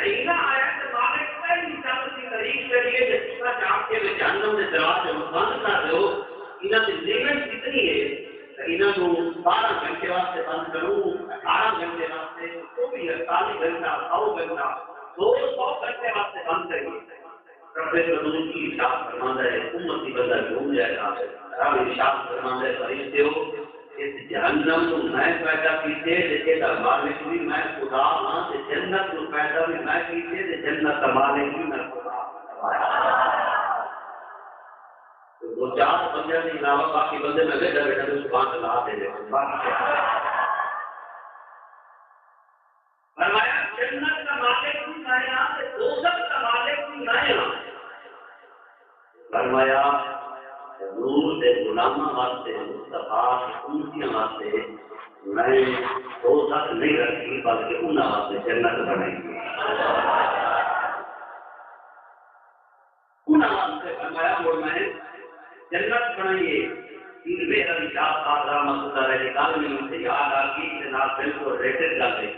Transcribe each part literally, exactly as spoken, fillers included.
مہینہ آیا تے مالک پہلی چند دی تاریخ کریے تے تساں جا کے وے جہنم دے دروازے نوں بند کر دیو۔ انہاں دی لمٹ کتنی ہے؟ تے انہاں نوں بارہ گھنٹے واسطے بند کروں، اٹھارہ گھنٹے واسطے، چوبی، اڑتالیس گھنٹہ، سو گھنٹہ، دو سو گھنٹے واسطے بند کریے۔ رب العالمین کی ارشاد فرماندا ہے، امت دی بندہ جھوم جائے گا۔ رب ارشاد فرماندا ہے، فرشتیو، اس جہنم نوں میں پیدا کیتے تے ایدا مالک بھی میں خدا ہاں، تے جنت نوں پیدا بھی میں کیتے تے جنت دا مالک بھی میں خدا ہاں۔ دو چار بندیاں دے علاوہ باقی بندے میں ویدا بیٹھا تو زبان تے لا دے دے۔ فرمایا، جنت دا مالک بھی میں ہاں تے دوزخ دا مالک بھی میں ہاں۔ فرمایا، حضور دے غلاماں واسطے، مصطفیٰ دی امتیاں واسطے میں دوزخ نہیں رکھی، بلکہ انہاں واسطے جنت بنائی ہے۔ انہاں واسطے فرمایا، مڑ میں جنت بنائی ہے۔ پیر مہر علی شاہ صاحب رحمۃ اللہ علیہ دی گل مینوں اتھے یاد آ گئی، تے نال بالکل ریلیٹڈ گل ہے۔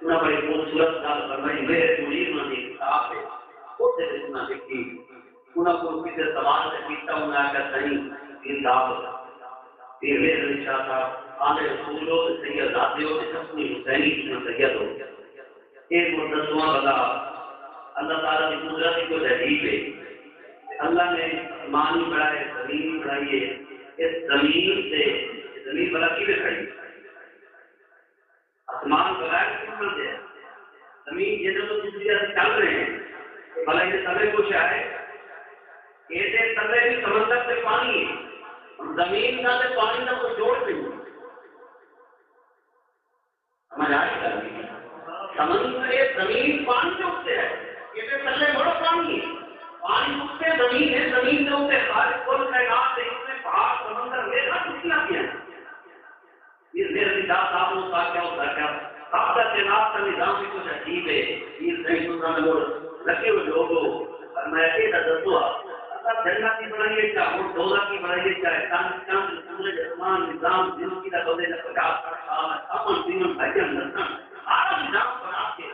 انہاں بڑی خوبصورت گل فرمائی، میرے منیر انہاں دی کتاب ہے، اوتھے وچ انہاں لکھی، انہاں کوں کسے سوال تے کیتا، انہاں آکھیا، سائیں، پیر صاحب، پیر مہر علی شاہ صاحب آلے رسول ہو تے سید زادے ہو تے حسنی حسینی تساں سید ہو۔ اے مدتواں بلا اللہ تعالیٰ دی قدرت ہی کچھ عجیب ہے۔ اللہ نے آسمان بھی بنائے، زمین بھی بنائی ہے۔ اس زمین تے، زمین بلا کیویں کھڑی؟ آسمان بغیر کتنا دے، زمین جنہاں تو دوسری طرف چل رہے ہیں، بھلا یہ تلے کچھ ہے؟ یہ تے تلے بھی سمندر سے پانی ہے، زمین کا تے پانی کا کوئی جوڑ نہیں۔ سمجھ آ رہی گل؟ سمندر، یہ زمین پانی کے اوپر ہے، یہ تے تلے بڑا پانی ہے، پانی اوپر زمین ہے، زمین کے اوپر سارے کل کائنات ہے، اس میں پہاڑ، سمندر، میرا کتنا کیا ہے؟ یہ میرے نجات صاحب نے کہا کیا ہوتا ہے کیا؟ صاحب کا جناب کا نظام بھی کچھ عجیب ہے۔ یہ صحیح سننا میں لوگ لگے ہوئے لوگ ہو۔ فرمایا، اے دا دسو آ، اساں جنت دی بنائیے چا، ہن دوزخ دی بنائیے چا، چند، چند، سورج، آسمان، نظام، زندگی دا بدلے نہ، پچاس سٹھ سال ہے، کھاون پیون، بھجن نسن، سارا نظام بنا کے،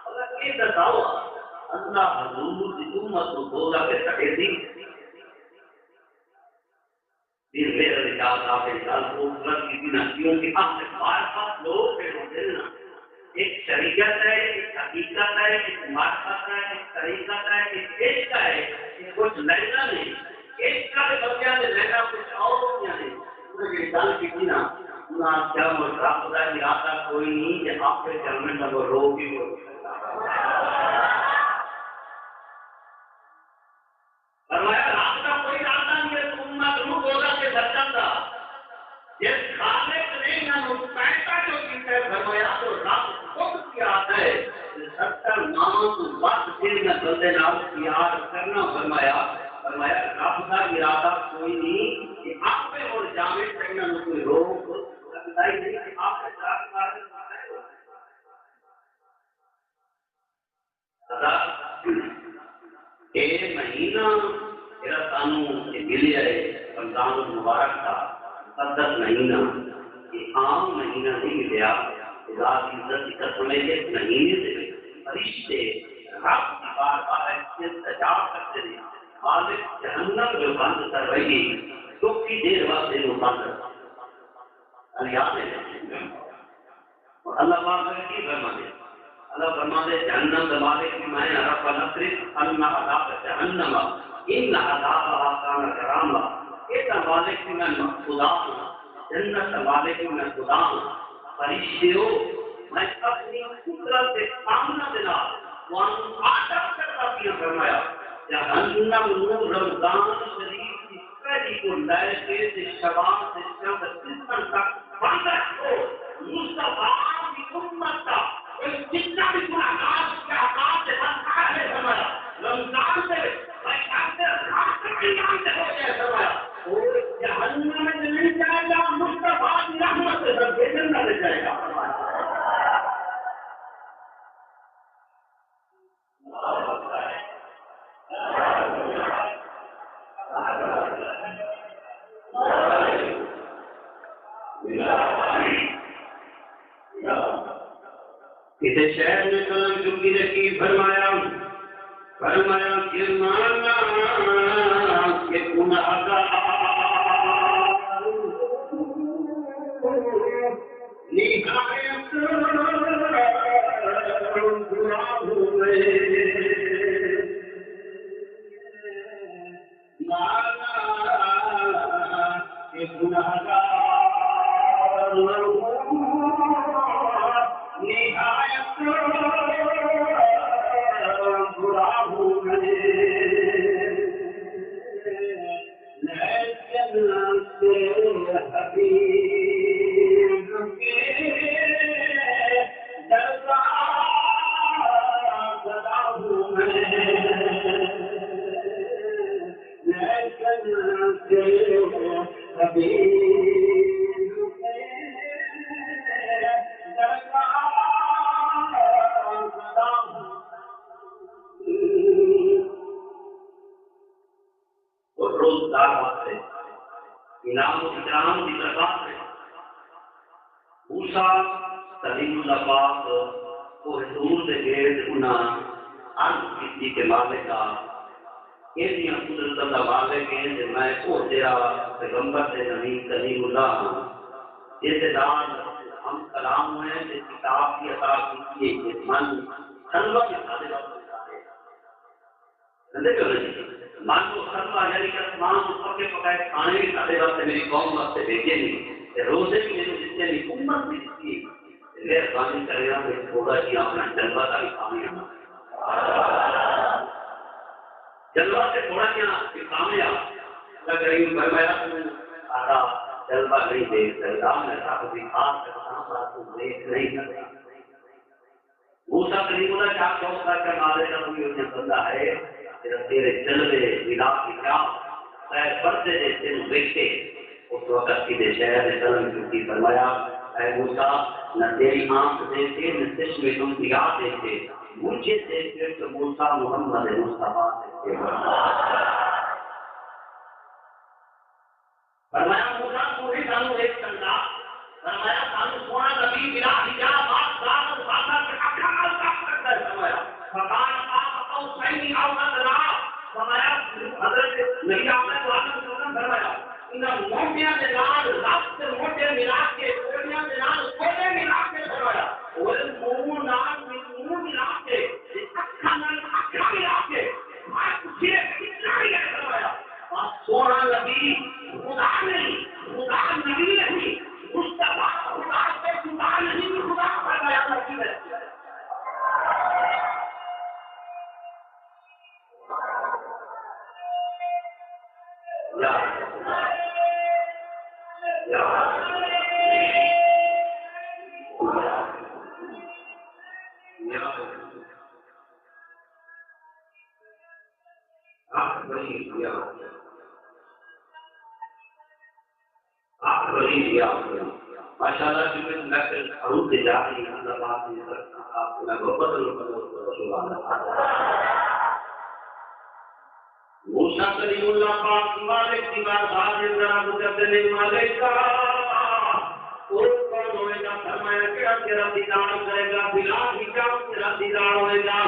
اللہ اے دساؤ آ، اللہ حضور دی امت نوں دوزخ دے سٹے دی۔ پھر میرے نجات صاحب نے گل خوبصورت کی تھی نا، کیونکہ اہل معرفت لوگ جڑے ہوندے نے نا، ایک شریعت ہے، ایک حقیقت ہے، ایک معرفت ہے، ایک طریقت ہے، ایک عشق ہے، ایک کچھ لائناں نے۔ عشق والے بندیاں دے لائناں کچھ اور ہوندیاں نے۔ انہاں جڑی گل کی تھی نا، انہاں آکھیا، مڑ رب دا ارادہ کوئی نہیں، تے آپے جانویں تاں کوئی روک ہی کوئی نہیں سکدا۔ فرمایا، رب دا کوئی ارادہ نہیں ہے، تم نہ ضرور روزہ کے بچن دا۔ جس خالق نے انہاں نوں پیدا جو کیتا ہے، فرمایا، تو رب خود پیار ہے۔ تے ستر ماواں توں ودھ جنہاں بندے نال پیار کرنا، فرمایا، فرمایا، رب دا ارادہ کوئی نہیں کہ آپے مڑ جاوے، تے انہاں نوں کوئی روک سکدا ہی نہیں کہ آپے رب دا ارادہ ہے۔ ادا، اے مہینہ جیڑھا سانوں اے ملیا ہے، رمضان المبارک دا مقدس مہینہ، اے عام مہینہ نہیں ملیا۔ خدا دی عزت دی قسم ہے کہ اس مہینے دے وچ فرشتے رب دی بارگاہ وچ التجا کردے نے، مالک جہنم جو بند کروائیے، چوکھی دیر واسطے نوں بند۔ یاد ہے؟ اور اللہ پاک نے کی فرماندے؟ اللہ فرماندے، جہنم دا مالک بھی میں ہاں، ربنا اصرف عنا عذاب جہنم، ان عذابها کان غراما۔ اے دا مالک بھی میں خدا ہاں، جنت دا مالک بھی میں خدا ہاں۔ فرشتیو، میں اپنی قدرت دے سامنے دے نال تانوں آڈر کردا پیاں، فرمایا، جہنم نوں رمضان شریف دی پہلی کوں لے کے تے شوال دے چند ݙسݨ تک بند رکھو۔ مصطفیٰ دی امت دا کوئی جتنا بھی گناہگار، گناہگار تے بدکار ہے، فرمایا، رمضان دے وچ بھائی ڈاکٹر رات ایمان تے ہو جائے، فرمایا، او جہنم وچ نہیں جائے گا، مصطفیٰ دی رحمت دے صدقے جنت وچ جائے گا، فرمایا۔ کسے شہر نے قلم چکی تے کی فرمایا؟ فرمایا کہ مانا کہ گناہگار نہایت گناہ ہوئے۔ مانا کہ گناہگار نہایت برا ہوں میں، لیکن تیرے حبیب کے دردا زدہ ہوں میں۔ لیکن تیرے حبیب کے دردا زدہ ہوں۔ اور روزدار واسطے انعام و اکرام دی درخواست ہے۔ موسیٰ کلیم اللہ پاک کوہ طور دے ڳئے تے انہاں عرض کیتی کہ مالکا، ایندیاں قدرتاں دا مالک ہیں تے میں او تیرا پیغمبر تے نبی کلیم اللہ ہاں، جس دے نال ہم کلام ہوئے تے کتاب بھی عطا کیتی ہے کہ من خلوت ساݙے واسطے ٻیٹھے۔ سمجھے کیوں نہیں؟ من کوں خلوت یعنی کہ اسمان توں پکے پکائے کھانے بھی ساݙے واسطے، میری قوم واسطے بھیجے نہیں۔ تے روزے بھی مینوں ݙتے نہیں، امت بھی ݙتی۔ مہربانی کریاں تے تھوڑا جیہاں اپݨا جلوہ تاں ݙکھاویں ہاں۔ جلوہ تے تھوڑا جیہاں ݙکھاویں ہاں۔ اللہ کریم فرمایا، توں ساݙا جلوہ نہیں ݙیکھ سڳدا، میں سب ݙکھا سڳدا پر توں ݙیکھ نہیں سڳدا۔ موسیٰ کلیم اللہ چا چوک کر کے مالے کا کوئی ہوئی بندہ ہے، تیرا تیرے جلوے ملا کے کیا، اے بندے نے تینوں ویکھے، اس وقت کسی شہر نے قلم چکی، فرمایا، اے موسیٰ، نہ تیری آنکھ دیکھے، نہ چشم انبیاء دیکھے، مجھے دیکھ کے تو موسیٰ محمد مصطفیٰ دیکھے۔ فرمایا، موسیٰ، توں وی سانوں ݙیکھ سڳدا؟ فرمایا، سانوں سوہݨا نبی بلا حجاب، آپ ذات البصر، اکھاں نال تک سڳدا ہے۔ فرمایا، فقال قاب قوسین او ادنی۔ فرمایا، حضرت نبی آقا صلی اللہ علیہ وسلم فرمایا، انہاں موٹیاں دے نال، رب دے موٹے ملا کے، کوڑیاں دے نال کوڑے ملا کے، فرمایا، اور منہ نال منہ ملا کے، اکھاں نال اکھاں ملا کے، میں پوچھے کتنا ہی ہے، فرمایا۔ اور سوہݨا نبی خدا نہیں، خدا نبی نہیں، مصطفیٰ خدا سے جدا نہیں، خدا فرمایا نبی ہے۔ یا، یا، یا۔ آخر بشیر دیا۔ آخر بشیر دیا۔ ماشاءاللہ، جمعہ ڈاکٹر فاروق دے جا کے اللہ پاک نے برکت عطا فرمائے۔ محبت اللہ، سبحان اللہ۔ موسیٰ کلیم اللہ پاک مالک دی بارگاہ دے اندر عرض کردے نے، مالکا، او کون ہوئے گا؟ فرمایا، جیڑھا تیرا دیدار کرے گا، بلا حجاب تیرا دیدار ہوئے گا۔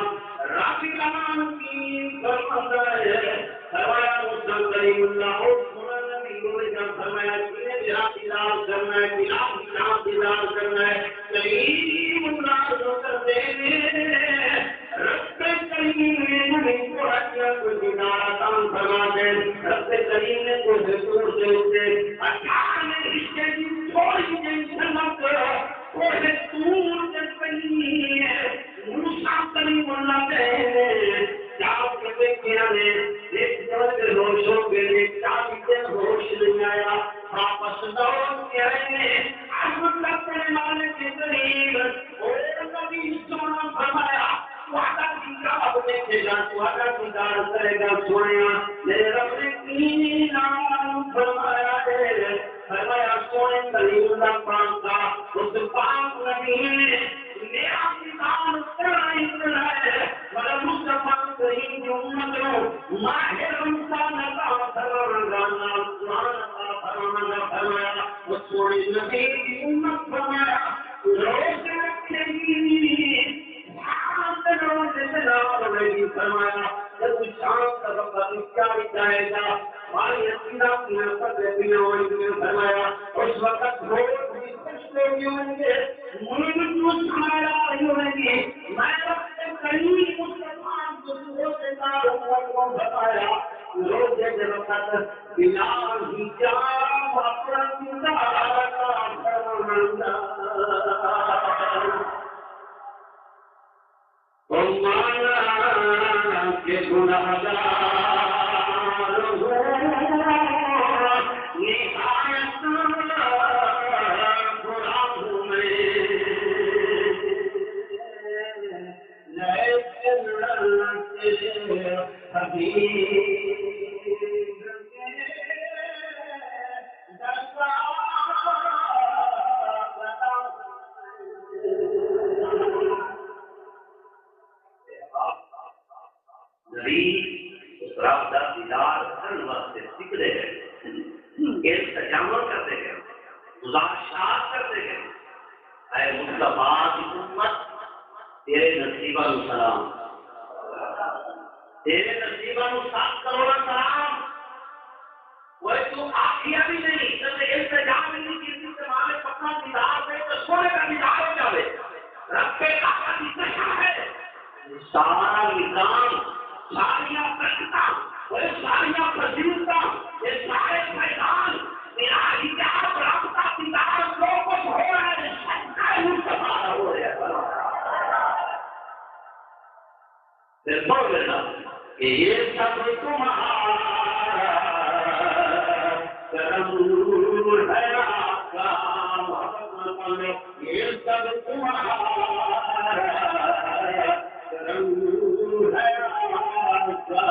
رب کلام کی فرماندا ہے، فرمایا، موسیٰ کلیم اللہ، او سوہݨا نبی ہوئے گا، فرمایا، کیویں تیرا دیدار کرنا ہے، بلا حجاب دیدار کرنا ہے، کلیم اللہ جو کردے نے۔ رب کریم نے انہیں کوہ دیاں کوہ دیدار عطا فرما ݙے۔ رب کریم نے کوہ طور دے اتے اٹھارہویں حصے دی تھوڑی جئی جنت کوہ طور تے پئی ہے۔ موسیٰ کلیم اللہ دے جا کے ویکھیا نے، ہک طرف ہوش ہو ڳئے نے، چاٻی تے ہوش نہیں آیا، واپس لوٹ کے آئے نے۔ عرض کرتے مالک کریم، او نبی سوہݨا، فرمایا، تہاݙا دیدار ݙیکھے گا، تہاݙا دیدار کرے گا۔ سوہݨیا، میرے رب نے کی نام فرمایا ہے؟ فرمایا، سوہݨے کلیم اللہ پاک دا، اس پاک نبی نے میرا دیدار کرنا ہی کرنا ہے۔ میرا مصطفیٰ کریم دی امت نوں ماہ رمضان عطا فرماوݨ دا، نال قرآن عطا فرماوݨ دا۔ فرمایا، او سوہݨے نبی دی امت، فرمایا، روزے رکھے گی، تے نال ہوے گی۔ فرمایا، جدوں شام دا وقت اچا وچ آئے گا، پانی اچی رات نہ پتے پیاں ہوئے گی۔ فرمایا، اس وقت روز بھی خوش ہو گئے ہوں گے، نیند جو چھایا نہیں ہوئے گی۔ میں رب کے کریم مصطفیٰ کو روزے دار امت کو بتایا، روزے دے وقت بلال ہی چار اپنا کردار ادا فرماندا۔ او مانا کہ گناہگار ہوں، نہایت برا ہوں میں، لیکن تیرے حبیب کے دربار نبی اس رب دا دیدار کرݨ واسطے سکدے ڳئے، التجاواں کردے ڳئے، گزارشات کردے ڳئے، اے مصطفیٰ دی امت، تیرے نصیباں نوں سلام، تیرے نصیباں نوں ست کروڑاں سلام۔ اوئے توں آکھیا وی نہیں، کدے التجا وی نہیں کیتی تے مالک اپݨا دیدار دے تے سونے دا دیدار ہو جاوے۔ رب کعبہ دی قسم ہے، سارا نظام، ساریاں برکتاں، اوئے ساریاں فضیلتاں، اے سارے فیضان، میرا حجاب، رب دا دیدار، جو کچھ ہو رہا ہے، سب کا مصطفیٰ دا ہو رہا ہے۔ پھر پڑھ لینا کہ یہ سب تمہارا کرم ہے آقا، محبت نال پڑھ لو، یہ سب تمہارا کرم ہے آقا،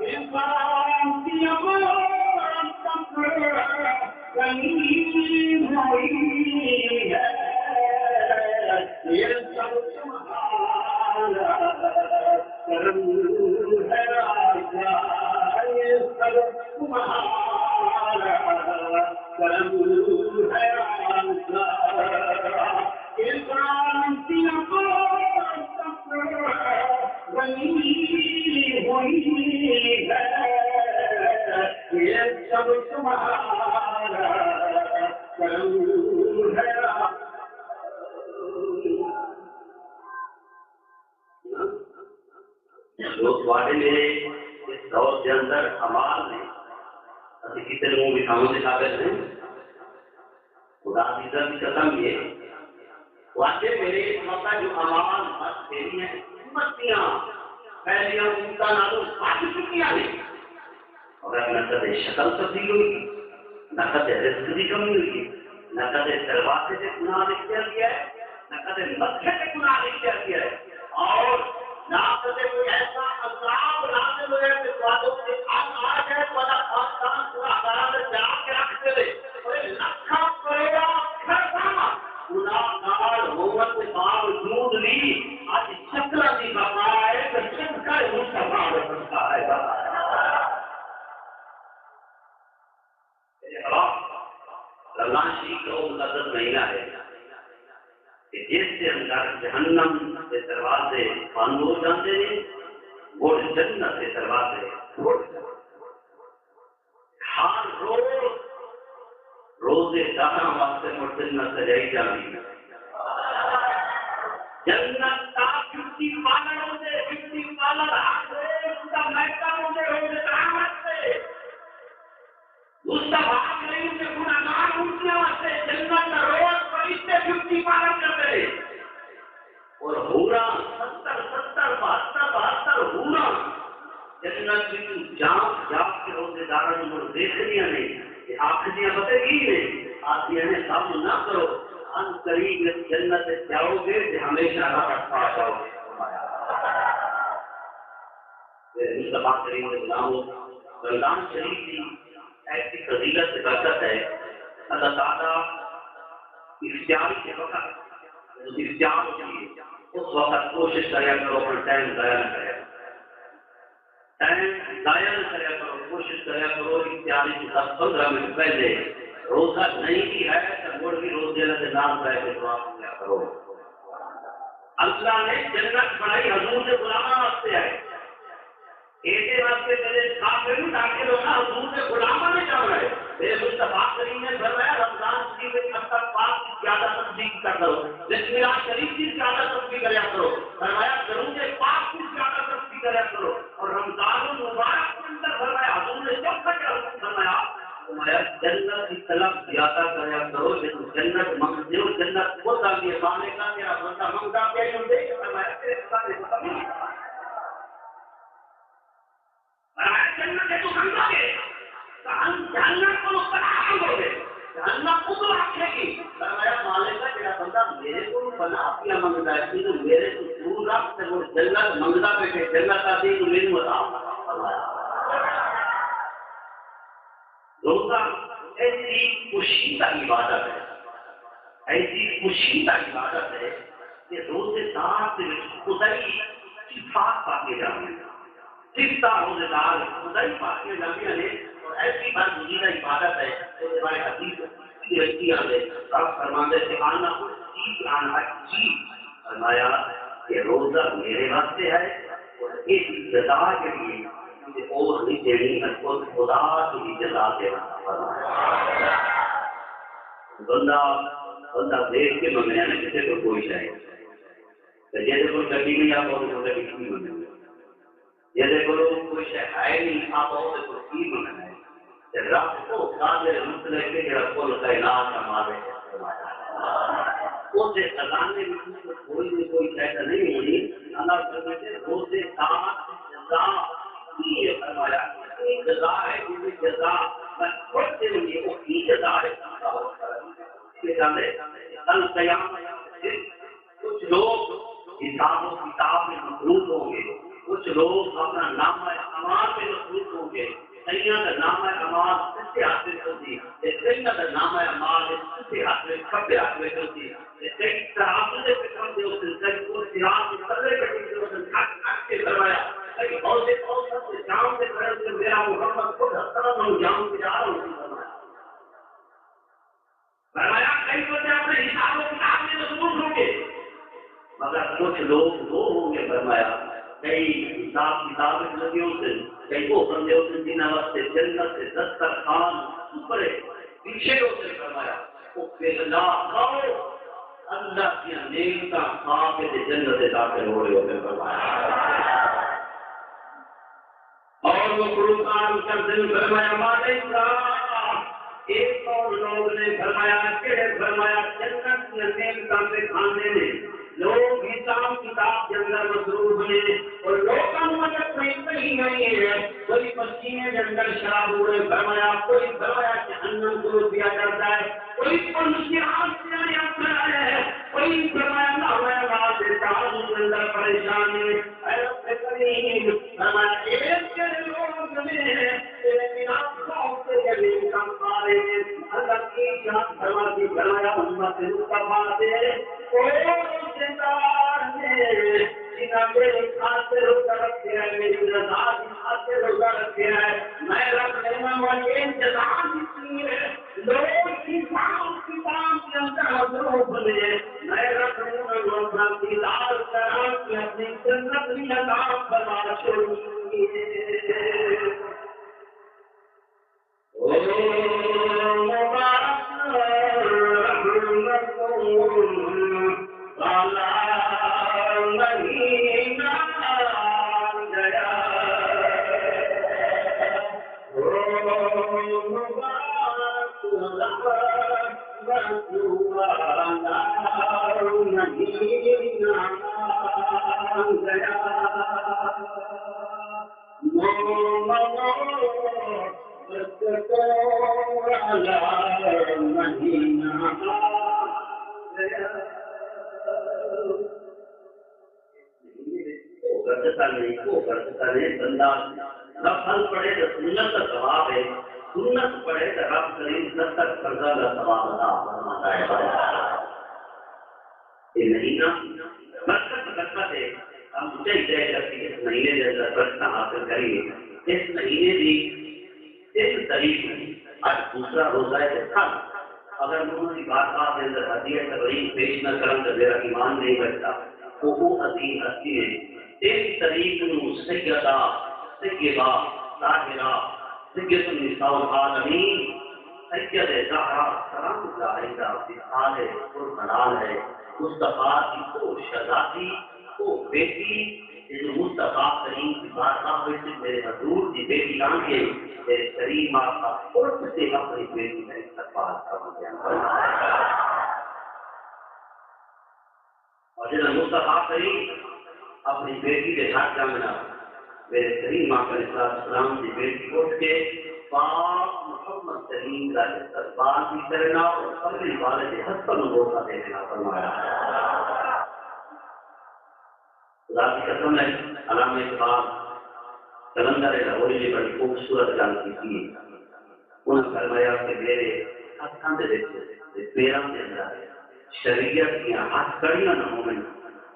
انسان کی عمر تک بنی ہوئی ہے، یہ سب تمہارا کرم ہے آقا، یہ سب تمہارا کرم ہے آقا۔ انسان کی عمر تک بنی ہوئی ہے، یہ سب تمہارا کرم ہے۔ جو تہاݙے میرے اس دور دے اندر اعمال نے، اسی کسی نوں وکھاوݨ دے قابل نہیں۔ خدا دی عزت دی قسم یہ، تہاݙے میرے اس وقت جو اعمال بس میری ہیں، امت دیاں پہلیاں امتاں نالوں ودھ چکیاں نے۔ مگر نہ کدے شکل تبدیل ہوئی، نہ کدے رزق دی کمی ہوئی، نہ کدے دروازے تے گناہ لکھیا ڳیا ہے، نہ کدے متھے تے گناہ لکھیا ڳیا ہے، اور نہ کدے کوئی ایسا عذاب نازل ہویا کہ تہاݙے تے اڳ آ جائے، تہاݙا خاندان پورا عدالت جا کے رکھ دے۔ اوئے لکھاں کروڑاں کھرباں گناہگار ہووݨ دے باوجود وی اڄ شکلاں دی بقا ہے تے صدقہ مصطفیٰ دا صدقہ ہے۔ میرے حباب، رمضان شریف دا او مقدس مہینہ ہے کہ جس دے اندر جہنم دے دروازے بند ہو جاندے نے، مڑ جنت دے دروازے کھل جاندے نے۔ ہر روز روزے داراں واسطے مڑ جنت سجائی جاندی ہے۔ جنت دا بیوٹی پارلر ہوندے، بیوٹی پارلر ہر روز دا محکمہ ہوندے، روزے داراں واسطے۔ مصطفیٰ کریم دے گناہگار امتیاں واسطے جنت دا روز فرشتے بیوٹی پارلر کردے نے۔ اور حوراں، ستر ستر، بہتر بہتر حوراں جنت وچوں جھانک جھانک کے روزے داراں نوں مڑ ݙیکھدیاں نے تے آکھدیاں پتہ کی نے؟ آکھدیاں نے، غم نہ کرو، عنقریب اس جنت وچ جاؤ گے تے ہمیشہ راحت پا جاؤ گے۔ تے مصطفیٰ کریم دے غلامو، رمضان شریف دی ایسی فضیلت تے برکت ہے، اللہ تعالیٰ افطاری دے وقت، جدوں افطار ہوندی ہے، اس وقت کوشش کریا کرو اپنا ٹائم ضائع نہ کریا کرو۔ ٹائم ضائع نہ کریا کرو، کوشش کریا کرو افطاری توں دس پندرہ منٹ پہلے۔ روزہ نہیں بھی ہے تو مڑ بھی روزے والے دے نال بیٹھ کے دعا کریا کرو۔ اللہ نے جنت بݨائی حضور دے غلاماں واسطے ہے۔ ایندے واسطے جیڑھے کافر نی داخل ہونا، حضور دے غلاماں نے کم ہے۔ میرے مصطفیٰ کریم نے فرمایا، رمضان شریف وچ استغفار دی زیادہ تسبیح کیا کرو، بسم اللہ شریف دی زیادہ تسبیح کریا کرو۔ فرمایا، درود پاک دی زیادہ تسبیح کریا کرو۔ اور رمضان المبارک دے اندر فرمایا، حضور نے چوکھا کیا حکم فرمایا؟ فرمایا، جنت دی طلب زیادہ کریا کرو، جدوں جنت منگدے ہو، جنت خود آندی ہے، مالکا تیرا بندہ منگدا پیا ہی ہوندے، فرمایا، تیرے خزانے ختم نہیں۔ فرمایا، جنت دے توں منگو گے، تاں جہنم کولوں پناہ منگو گے، جہنم ادوں آکھے گی، فرمایا، مالکا، جیڑھا بندہ میرے کولوں پناہ پیا منگدا ہے، اینوں میرے توں دور رکھ، تے مڑ جنت منگدا پئے، جنت آکھدی، اینوں مینوں عطا فرما۔ روزہ ایسی خوشی دا عبادت ہے، ایسی خوشی دا عبادت ہے کہ روزے دار دے وچ خدائی صفات پاکیاں جاندیاں۔ صفتاں روزے دار خدائی پاکیاں جاندیاں نے، اور ایسی برگزیدہ عبادت ہے، اس بارے حدیث قدسی رکھی آندے، آپ فرماندے کہ انا اجزی عن عجزی، فرمایا کہ روزہ میرے واسطے ہے اور اس دی جزا جیڑھی ہے، تے اور نہیں دینی، میں خود خدا تیری جزا دینا۔ بندہ، بندہ دیکھ کے منگنا نا کسی کو کوئی شے، تے جیسے کوئی گڈی نہیں، آپ اس کو گڈی نہیں منگنا۔ جیسے کوئی، کوئی شے ہے نہیں، آپ اس کو کی منگنا ہے؟ تے رب او قادر مطلق ہے جڑا کل کائنات دا مالک ہے۔ اس دے خزانے وچ کوئی نہ کوئی شے تاں نہیں ہونی۔ اللہ فرماتے، روزے دار دی جزا کی ہے؟ فرمایا، کی جزا ہے؟ جس دی جزا میں خود دے ہونی، وہ کی جزا ہے؟ کل قیامت دے دن کچھ لوگ حساب و کتاب میں مصروف ہوں گے، کچھ لوگ اپنا نامہ اعمال میں مصروف ہوں گے۔ کئیاں دا نامہ اعمال سجھے ہتھ وچ ہوسی، تے کئیاں دا نامہ اعمال سجھے ہتھ وچ کھبے ہتھ وچ ہوسی۔ تے کئی ترازو دے پٹھن دے ہوسن، کئی کل صراط دے تلے کٹی دے ہوسن، کٹ کٹ کے فرمایا، کئی حوض کوثر دے جام دے کرن تے میرا محمد خود ہتھاں نال جام پجا رہا ہوسی فرمایا۔ فرمایا، کئی بندے اپنے حساب و کتاب میں مصروف ہوں گے، مگر کچھ لوگ وہ ہوں گے، فرمایا، کئی حساب کتاب وچ لگے ہوسن، کئی وہ بندے ہوسن جنہاں واسطے جنت دے دسترخوان اپرے بچھے ہوسن، فرمایا، وہ بسم اللہ کھاؤ، اللہ دیاں نعمتاں کھا کے تے جنت دے داخل ہو رہے ہوسن، فرمایا۔ اور مخلوقات کر دل فرمایا، مالک را، ایک اور لوگ نے فرمایا، کہڑے فرمایا، جنت دیاں نعمتاں تے کھاندے نے۔ لوگ حساب کتاب دے اندر مصروف نے، اور لوگاں نوں اگر کوئی کہیں نہیں ہے، کوئی پسینے دے اندر شراب ہوئے فرمایا، کوئی فرمایا جہنم کو پیا کرتا ہے، کوئی پنچیات سے آیا کھڑا ہے، کوئی فرمایا نہ ہوا، نماز دے ترازو دے اندر پریشان ہے۔ اے رب کریم، فرمایا، اے جیڑھے لوگ نے تیرے بنا خوف تے یقین کم پا رہے نے، اللہ کی شان فرما دی، فرمایا، امت مصطفیٰ دے او روزے دار نے، جنہاں میری خاطر روزہ رکھیا ہے، میری رضا دی خاطر روزہ رکھیا ہے، میں رب نے انہاں نوں انتظام دتی ہے۔ لوگ حساب کتاب دے اندر مصروف نے، میں رب نے انہاں نوں اپنا دیدار کرا کے اپنی جنت دی عطا فرما چھوڑی ہے۔ او مبارک رحمت والا مہینہ آ گیا۔ او غلطتا نہیں، او غلطتا نہیں، بندہ نفل پڑھے تے سنت دا ثواب ہے، سنت پڑھے تے رب کریم ستر فرضاں دا ثواب عطا فرماندا ہے۔ اے مہینہ برکت، برکت ہے، ہم چاہیے کہ اسی اس مہینے دے اندر برکتاں حاصل کریے۔ اس مہینے دی تین تاریخ نوں اڄ دوسرا روزہ ہے تے کل اگر میں انہاں دی بارگاہ دے اندر ہدیہ تبریک پیش نہ کراں تے میرا ایمان نہیں بچدا۔ او او عظیم ہستی ہے۔ تین تاریخ نوں سیدہ، سیدہ، طاہرہ، سید النساء العالمین، سید زہرا سلام اللہ علیہا دا وصال قرب منال ہے۔ مصطفیٰ دی او شہزادی، او بیٹی، جنوں مصطفیٰ کریم دی بارگاہ وچ میرے حضور دی بیٹی آن کے میرے کریم آقا قرب تے اپنی بیٹی دا استقبال کرݨ دے اندر۔ اور جنہاں مصطفیٰ کریم اپݨی بیٹی دے ہتھ ڄم نال میرے کریم آقا علیہ الصلوۃ والسلام دی بیٹی اٹھ کے پاک محمد کریم دا استقبال بھی کرنا اور اپنے والد حسن کو موقع دینے کا فرمایا۔ خدا دی قسم ہے، علامہ اقبال قلندر لاہوری نے بڑی خوبصورت گل کیتی ہے۔ انہاں فرمایا کہ میرے ہتھاں دے وچ تے پیراں دے اندر شریعت دیاں ہتھ کڑیاں نہ ہوون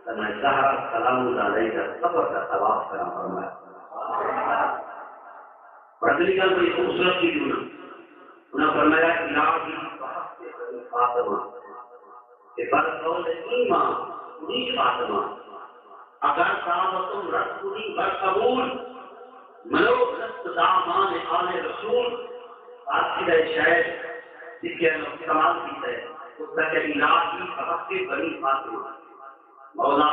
تاں میں زہرا سلام اللہ علیہا دا قبر دا طواف کراں۔ فرمایا، اور اگلی گل بڑی خوبصورت کی انہاں، انہاں فرمایا، الٰہی بحق بنی فاطمہ کہ بر قول ایماں بنی فاطمہ، اگر دعوتم رسولی بر قبول، منو رست دامان آل رسول۔ آخر ہے شاعر سکھے نو استعمال کیتا ہے، اس کا کہ الٰہی بحق بنی فاطمہ، مولا،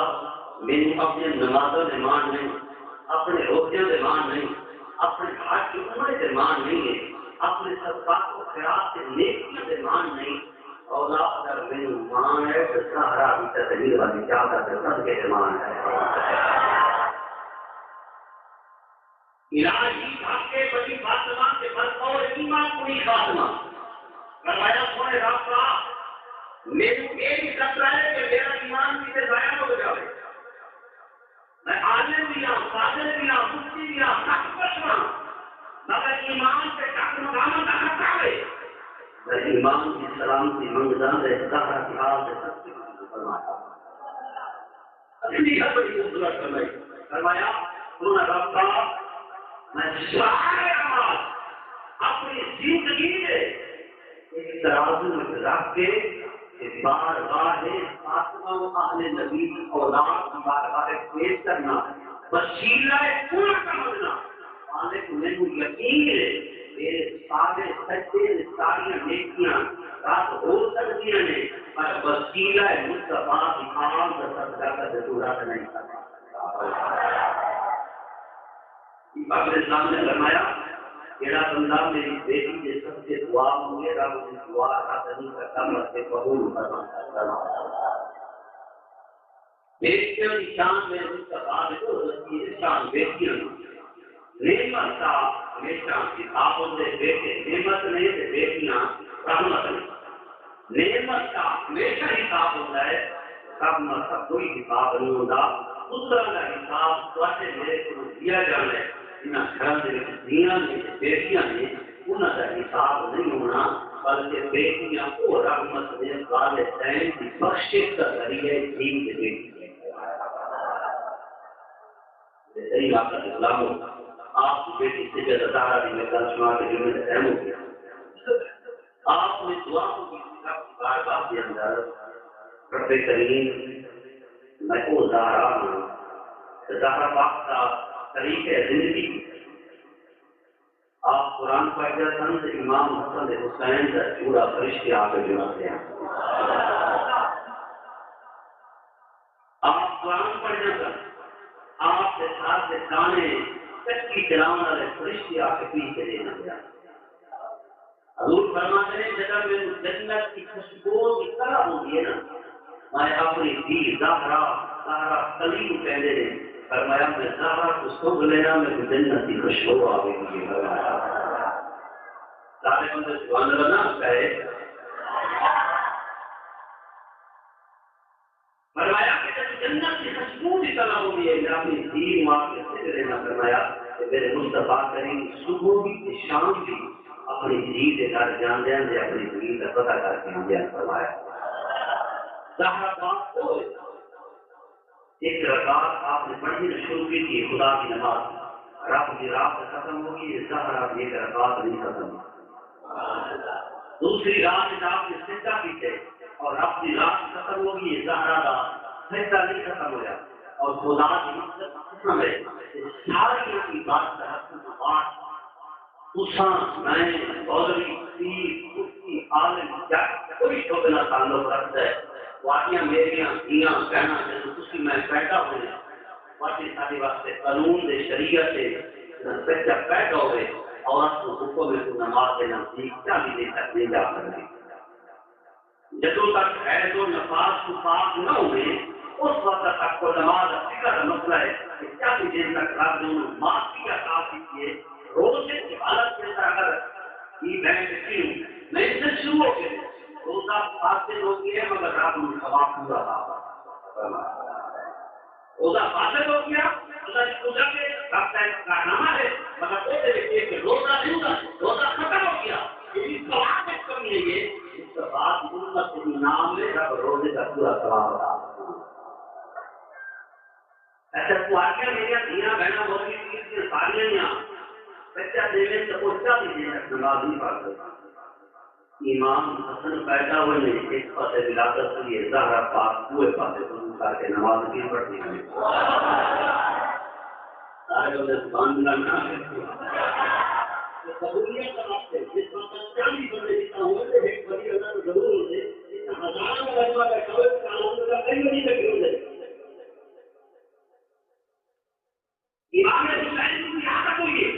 مینوں اپݨے نمازاں دے مان نہیں، اپݨے روزیاں دے مان نہیں، اپݨے حج عمرے دے مان نہیں ہے، اپݨے صدقات و خیرات تے نیکیاں دے مان نہیں۔ مولا، اگر مینوں مان ہے تے زہرا دی تطہیر والی چادر دے صدقے دے مان ہے۔ الٰہی بحق بنی فاطمہ تے بر قول ایماں بنی فاطمہ۔ فرمایا، سوہݨے رب دا، مینوں اے وی خطرہ ہے کہ میرا ایمان کیتے ضائع نہ ہو جاوے۔ میں عالم وی ہاں، فاضل وی ہاں، مفتی وی ہاں، سب کچھ ہاں، مگر ایمان تے ڈگمگاوݨ دا خطرہ ہے۔ میں ایمان دی سلامتی منگداں تے زہرا دی حال تے سب کچھ فرمایا۔ اصلی گل بڑی خوبصورت فرمائی۔ فرمایا، سوہݨا رب دا، میں سارے اعمال اپݨی زندگی دے ایک ترازو وچ رکھ کے تے بارگاہ فاطمہ و اہل نبی اولاد دی بارگاہ وچ پیش کرنا، وسیلہ ہے پورا سمجھنا۔ مالک، مینوں یقین ہے، میرے سارے سجدے تے ساریاں نیکیاں رد ہو سڳدیاں نے، پر وسیلہ مصطفیٰ دی آل دا صدقہ کدے توں رد نہیں کر سڳدا۔ امام اسلام نے فرمایا، جیڑھا بندہ میری بیٹی دے صدقے دعا منگے، رب اوندی دعا رد نہیں کردا، بلکہ قبول فرماندا۔ بیٹیاں دی شان میرے مصطفیٰ دے کول رکھی ہے، شان بیٹیاں دی۔ نعمت دا ہمیشہ حساب ہوندے، بیٹے نعمت نے تے بیٹیاں رحمت نے۔ نعمت دا ہمیشہ حساب ہوندا ہے، رحمت دا کوئی حساب نہیں ہوندا۔ پتراں دا حساب تہاڈے میرے کولوں لیا جانا ہے۔ جنہاں گھراں دے وچ دھیاں نے تے بیٹیاں نے، انہاں دا حساب نہیں ہونا، بلکہ بیٹیاں او رحمت نے، والدین دی بخشش دا ذریعہ ہے، دین دے بیٹی۔ تے صحیح آقا دے غلامو، آپ دی بیٹی سیدہ زہرا دی میں گل سنا کے جمعے دا ٹائم ہو گیا۔ آپ نے دعا کو کی رب بارگاہ دے اندر، رب کریم، میں او زہرا ہاں۔ تے زہرا پاک دا طریقہ زندگی۔ آپ قرآن پڑھدے سن تے امام حسن تے حسین دا جوڑا فرشتے آ کے جڑا تے۔ آپ قرآن پڑھدے سن، آپ دے ساتھ دے دانے چکی چلاون والے فرشتے آ کے پیچھے دے نہ پیا۔ حضور فرماتے ہیں، جب میں جنت کی خوشبو کی طرح ہوتی ہے نا، میں اپݨی دھی زہرا، زہرا کلی کوں کہندے نے، فرمایا، میں زہرا کوں سنگھ لینا، میں جنت دی خوشبو آ ویندی ہے، فرمایا۔ سارے بندے سبحان اللہ نہ پے۔ فرمایا کہ جب جنت دی خوشبو دی طرح ہوندی ہے، میں اپݨی دھی کوں آ کے سنگھ لینا، فرمایا، کہ میرے مصطفیٰ کریم صبح بھی تے شام بھی اپݨی دھی دے گھر جاندے ہن تے اپݨی دھی دا پتہ کر کے آندے ہن، فرمایا۔ زہرا پاک او ہے، ایک رکعت آپ نے پڑھنی شروع کی تھی، خدا کی نماز، رب دی رات ختم ہو گئی، زہرا دی ایک رکعت نہیں ختم۔ دوسری رات میں آپ نے سجدہ کیتے اور رب دی رات ختم ہو گئی، زہرا دا سجدہ نہیں ختم ہویا اور خدا دی عزت ختم ہے۔ تے ساری عبادت رکھن تو بعد تساں، میں، مولوی، پیر، مفتی، عالم، جٹ کوئی شعبے نال تعلق رکھدا ہے، تہاݙیاں میریاں دھیاں بہناں جدوں تسی میں پیدا ہوئے، واقعی ساݙے واسطے قانون دے، شریعت دے، جدوں بچہ پیدا ہوئے، عورت کوں حکم ہے توں نماز دے نزدیک چالیہہ دن تک نہیں جا سڳدی۔ جدوں تک حیض و نفاس توں پاک نہ ہووے، اس وقت تک علماء دا فقہ دا مسئلہ ہے کہ چالیہہ دن تک رب نے انہوں معافی عطا کیتی ہے۔ روزے دی حالت دے اندر اگر ہی بہن کیوں نہیں سے شروع ہو گئے، روزہ فاسد ہو گیا ہے، مگر رب نے ثواب پورا عطا فرمایا۔ روزہ فاسد ہو گیا، اللہ دی قدرت ہے، رب دا ایک کارنامہ ہے، مگر او دے وچ ایک روزہ نہیں ہوندا، روزہ ختم ہو گیا، یہ بھی ثواب میں کمی ہے، یہ اس کے بعد امت کے نام میں رب روزے کا پورا ثواب عطا فرماتا۔ اچھا، تہاݙیاں میریاں دھیاں بہناں مولوی پیر دیاں ساریاں ہیاں، بچہ دیوے تے او چالیہہ دن تک نماز نہیں پڑھ سکدا۔ امام حسن پیدا ہوئے نے، ایک پاسے ولادت ہوئی ہے، زہرا پاک دوئے پاسے وضو کر کے نماز نہیں پڑھدی ہوئی۔ سارے بندے زبان ملا نہ کرتے۔ تو قبولیت کا وقت ہے، جس وقت چالیہہ بندے جتنا ہوئے تو ایک ولی اللہ تو ضرور ہوتے، جتنا ہزاروں کا بندہ بیٹھا ہوئے، تو الحمدللہ کئی ولی بیٹھے ہوتے۔ امام حسین کی ولادت ہوئی ہے۔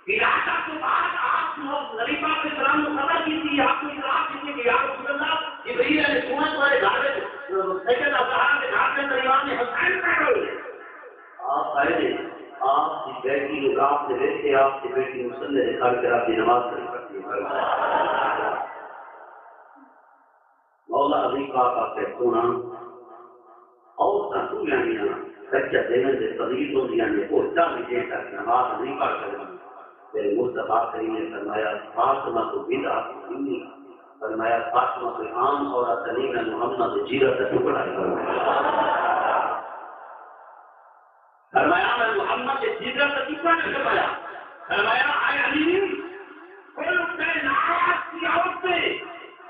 ولادت کے بعد آپ کو نبی پاک علیہ السلام نے خبر کی تھی، آپ کو اطلاع کی تھی کہ یا رسول اللہ، جبریل علیہ السلام تمہارے گھر میں، سیدہ زہرا کے گھر میں امام حسین پیدا ہوئے۔ آپ آئے نے، آپ کی بیٹی نے رات میں دیکھے، آپ کی بیٹی مصلے سے کھڑ کے آپ کی نماز کھڑی کرتی ہے۔ مولا علی پاک آکھے، سونا، عورتاں ٹولیاں دیاں بچہ دیوݨ دے پلیت ہوندیاں نے، او چالیہہ ݙینھ تک نماز نہیں پڑھ سڳدی۔ تے مصطفیٰ کریم نے فرمایا، فاطمۃ بضعۃ منی، فرمایا، فاطمہ کوئی عام عورت نہیں، میں محمد دے جگر دا ٹکڑا ہاں۔ فرمایا، میں محمد دے جگر دا ٹکڑا نہیں۔ فرمایا، فرمایا، اے علی، کل کائنات کی عورتیں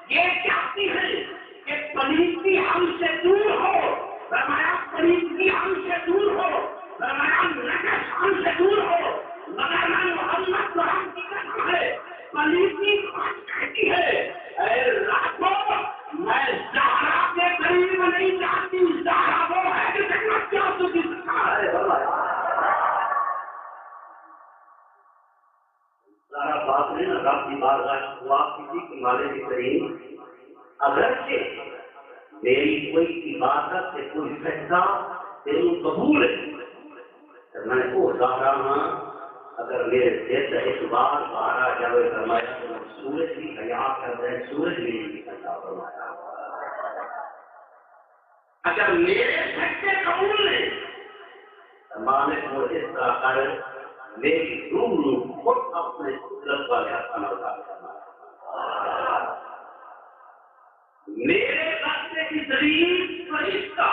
یہ چاہتی ہیں کہ پلیتی ہم سے دور ہو۔ فرمایا، پلیتی ہم سے دور ہو۔ فرمایا، نجس ہم سے دور ہو۔ مگر میں محمد کو رب کی قسم ہے، پلیتی خود کہتی ہے، اے راتوں، میں زہرا کے قریب نہیں جاتی، زہرا وہ ہے جو جنت کے آنسو کی سکھا ہے۔ زہرا پاک نے نہ رب کی بارگاہ دعا کی تھی کہ مالک کریم، اگرچہ میری کوئی عبادت تے کوئی سجدہ تینوں قبول ہے، تے میں او زہرا ہاں، اگر میرے سر تے ایک بار بار آ جاوے، فرمایا، تو میں سورج دی حیا کردا ہے، سورج میری نہیں کردا، فرمایا۔ اگر میرے سجدے قبول نے، تو مالک، موں اس طرح کر، میری روح نوں خود اپنے قدرت والے ہتھاں نال کر۔ میرے رب دے عزیز فرشتہ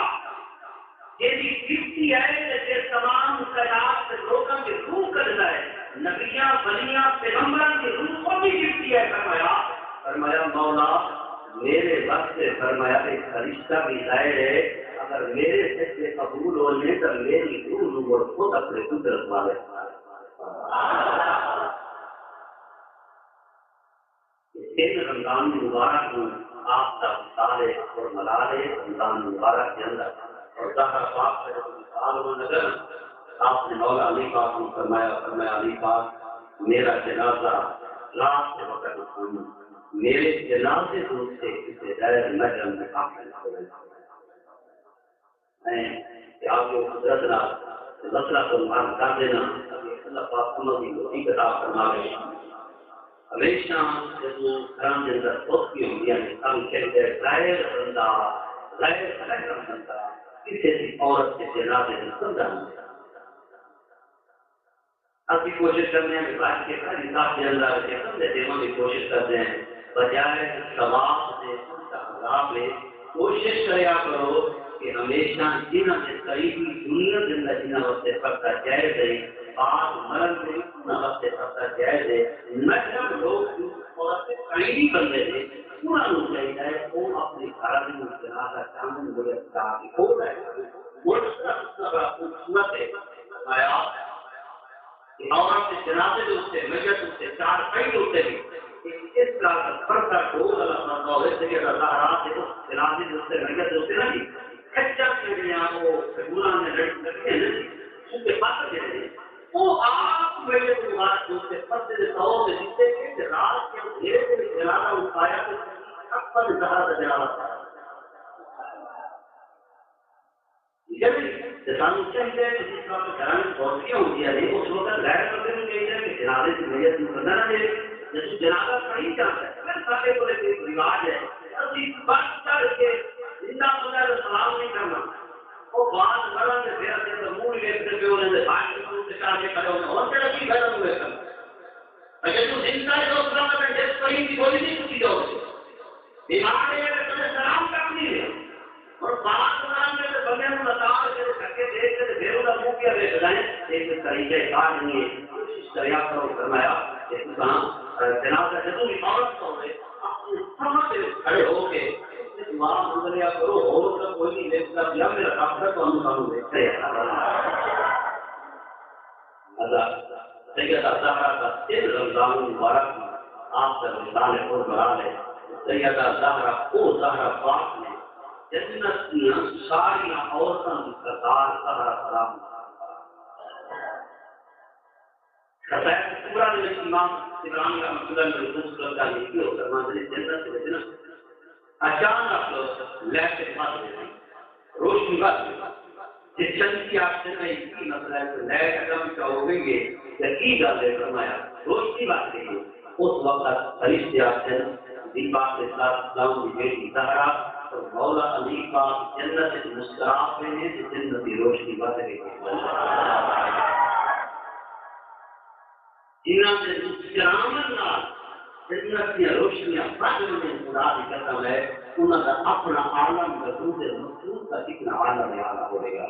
جیڑھی ڈیوٹی ہے تے جیڑھا تمام کائنات دے لوکاں دی روح کڈھدا ہے، نبیاں، ولیاں، پیغمبراں دی روح اوندی ڈیوٹی ہے۔ فرمایا، فرمایا، مولا، میرے واسطے، فرمایا، ایک فرشتہ بھی ظاہر ہے، اگر میرے سجدے قبول ہونے تو میری روح نوں مڑ خود اپنے قدرت والے۔ تن رمضان مبارک کوں آپ دا وصال ہے اور ملال ہے۔ رمضان مبارک دے اندر اور زہرا پاک دے وصال ہووݨ لڳا، آپ نے مولا علی پاک کوں فرمایا، فرمایا، علی پاک، میرا جنازہ رات دے وقت اٹھاویں، میرے جنازے دے اتے کسے غیر محرم دے کفن نہ ہووے۔ میں کہ آپ کو قدرت نال مسئلہ کو معلوم کر دینا، تاکہ اللہ پاک عمل دی توفیق عطا فرماوے۔ ہمیشہ جدوں گھراں دے اندر فوتگی ہوندی ہے، تاں کہندے غیر بندہ، غیر محرم بندہ کسی دی عورت دے جنازے وچ بندہ نہیں۔ اسیں کوشش کردے ہیں کہ بچ کے ساری ساتھ دے اندر کے بندے دیوݨ دی کوشش کردے ہیں، بجائے ثواب دے الٹا عذاب ہے۔ کوشش کریا کرو کہ ہمیشہ جنہاں دے قریبی دنیا دے اندر جنہاں واسطے پردہ جائز ہے، بعد مرن دے انہاں واسطے پردہ جائز ہے۔ محرم لوگ جو عورت دے قریبی بندے نے، انہاں نوں چاہیدا ہے او اپݨے گھر دے جنازہ کامل میت چا کے کول ہے۔ ملک دا سب خوبصورت ہے، نایاب ہے۔ عورت دے جنازے دے اُتے، میت اُتے، چارپائی دے اُتے وی اس طرح دا پردہ، ڈول والا پردہ ہووے، سیدہ زہرا دے اس جنازے دے اُتے، میت دے اُتے نہ جی کھچا جیڑھیاں او کھجوراں نے لڑی لڳدیاں نے، اُتے پتر جیڑھے نے، او آپ میت مبارک دے اُتے پردے دے طور تے ݙتے ڳئے تے رات کے اندھیرے دے وچ جنازہ اٹھایا تے اپݨے زہرا دا جنازہ پڑھایا۔ ٹھیک ہے جی؟ تے سانوں چاہیدا ہے کہ جس وقت گھراں وچ فوتیاں ہوندیاں نے، اس وقت غیر مردے نوں چاہیدا ہے کہ جنازے دی میت نوں کندھا نہ ݙے۔ جدوں جنازہ پڑھی جاندا ہے، پھر ساݙے کول ایک رواج ہے، اسی بڑھ چڑھ کے زندہ بندہ دا سلام نہیں کرنا۔ او بعد مرن دے پھر اسی دا منہ نہیں ویکھدے پئے، انہاں دے بھائی منہ تے چڑھ کے کھڑے ہوندے، ہن کیڑھا کی فائدہ منہ ویکھݨ دا؟ اگر توں زندہ ہے تو اس وقت جس پڑھی دی گولی نہیں پوچھی جاؤ گے۔ بیمار ہے، اگر تمہیں سلام تک نہیں ہے۔ اور بات سلام کے تو بندے کو لتاڑ کے دھکے دے کے دے، وہ لوگ کیا دے بجائیں، ایک طریقہ کار نہیں ہے، کوشش کریا کرو، فرمایا کہ تساں، اے، جنازہ جدوں بھی عورت کو ہوئے، اپنی سمجھ سے کھڑے ہو کے اس سے دعا منگ لیا کرو، اور تو کوئی نہیں دیکھتا، یا میرا کافر تو ہم سامنے دیکھتے ہیں۔ حضرت سیدہ زہرا دا تن رمضان مبارک ہن، آپ دا رمضان قرب حلال ہے۔ سیدہ زہرا او زہرا پاک نے، جنت دیاں ساریاں عورتاں دی سردار زہرا سلام۔ قصائد کبریٰ دے وچ امام طبرانی رحمۃ اللہ علیہ نے خوبصورت گل لکھی ہو، فرماندے نے جنت دے وچ نا اچانک لائٹ ودھ ویسی، روشنی ودھ ویسی۔ تے چنگی آکھن بھئی کی مسئلہ ہے، لائٹ اگاں پچھاں ہو ڳئی ہے، یا کی ڳالھ ہے؟ فرمایا روشنی ودھ ڳئی ہے۔ اس وقت فرشتے آکھن، نبی پاک علیہ الصلوۃ والسلام دی بیٹی زہرا اور مولا علی پاک جنت وچ مسکرا پئے نے تے جنت دی روشنی ودھ ڳئی ہے۔ جنہاں دے مسکراوݨ نال جنت دیاں روشنیاں ودھ ونڄن، خدا دی قسم ہے، انہاں دا اپݨا عالم وجود مخصوص دا کتنا عالم اعلیٰ ہووے گا۔